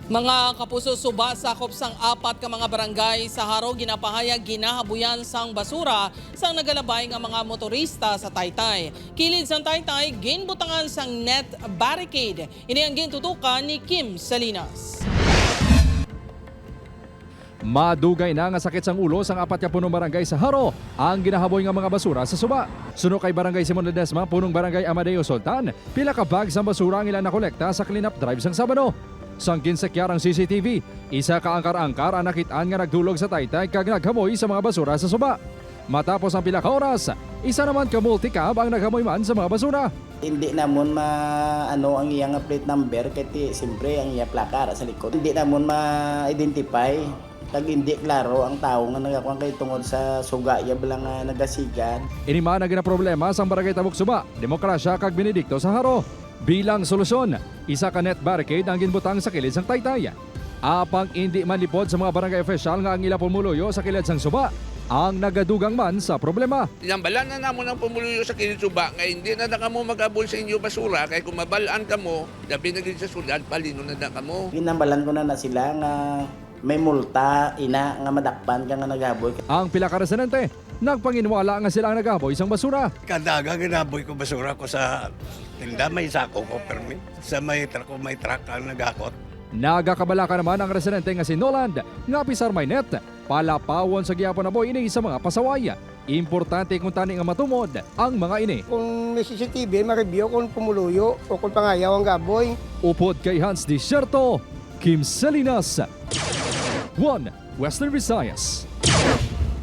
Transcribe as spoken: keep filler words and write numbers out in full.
Mga kapuso, suba sakop sang apat ka mga barangay sa Jaro ginapahayag ginahabuyan sang basura sang nagalabay nga mga motorista sa Taytay. Kilid sang Taytay, ginbutangan sang net barricade. Ini ang gintutukan ni Kim Salinas. Madugay na nga sakit sang ulo sang apat ka punong barangay sa Jaro ang ginahaboy nga mga basura sa suba. Suno kay Barangay Simon Ledesma, punong Barangay Amadeo Sultan, pila ka bag sang basura ang ila nakolekta sa cleanup drive sang Sabado. Sang ginsekyar ang C C T V, isa ka angkar-angkar ang nakit-an nga nagdulog sa Taytay kag naghamoy sa mga basura sa suba. Matapos ang pila ka oras, isa naman ka multicab ang naghamoy man sa mga basura. Hindi namon ma-, ano ang iya nga plate number, kay ti-, siyempre ang iya plaka ara sa likod. Hindi namon ma-identify, kag hindi klaro ang tawo nga nagakuan kay tungod sa suga iya bala nga nagasigan. Ini man ang ginaproblema sang Barangay Tabuk Suba, Demokrasya kag Benedicto sa Jaro. Bilang solusyon, isa ka net barricade ang ginbutang sa kilid sang Taytay. Apang indi man lipod sa mga barangay official nga ang ila pumuluyo sa kilid sang suba ang nagadugang man sa problema. Tinambalan na namon ang pumuluyo sa kilid suba nga hindi na na kamo mag-abol sa inyo basura, kay kung mabal-an kamo, labi na gid sa syudad, palinon na na kamo. Ginambalan ko na na sila nga may multa ina nga madakpan ka nga naghaboy. Ang pila ka residente nagpanginwala nga sila ang naghaboy sang basura. Kada aga ginaboy ko basura ko sa tinda, may sako ko permi. Sa may truck ko, may truck ang naghakot. Nagakabalaka naman ang residente nga si Noland nga apisar may net, palapawon sa gihapon naboy ini sa mga pasaway. Importante kung tani nga matumod ang mga ini. Kung may C C T V, ma-review kung pumuluyo o kung pangayaw ang gaboy. Upod kay Hans Desierto, Kim Salinas, One Western Visayas.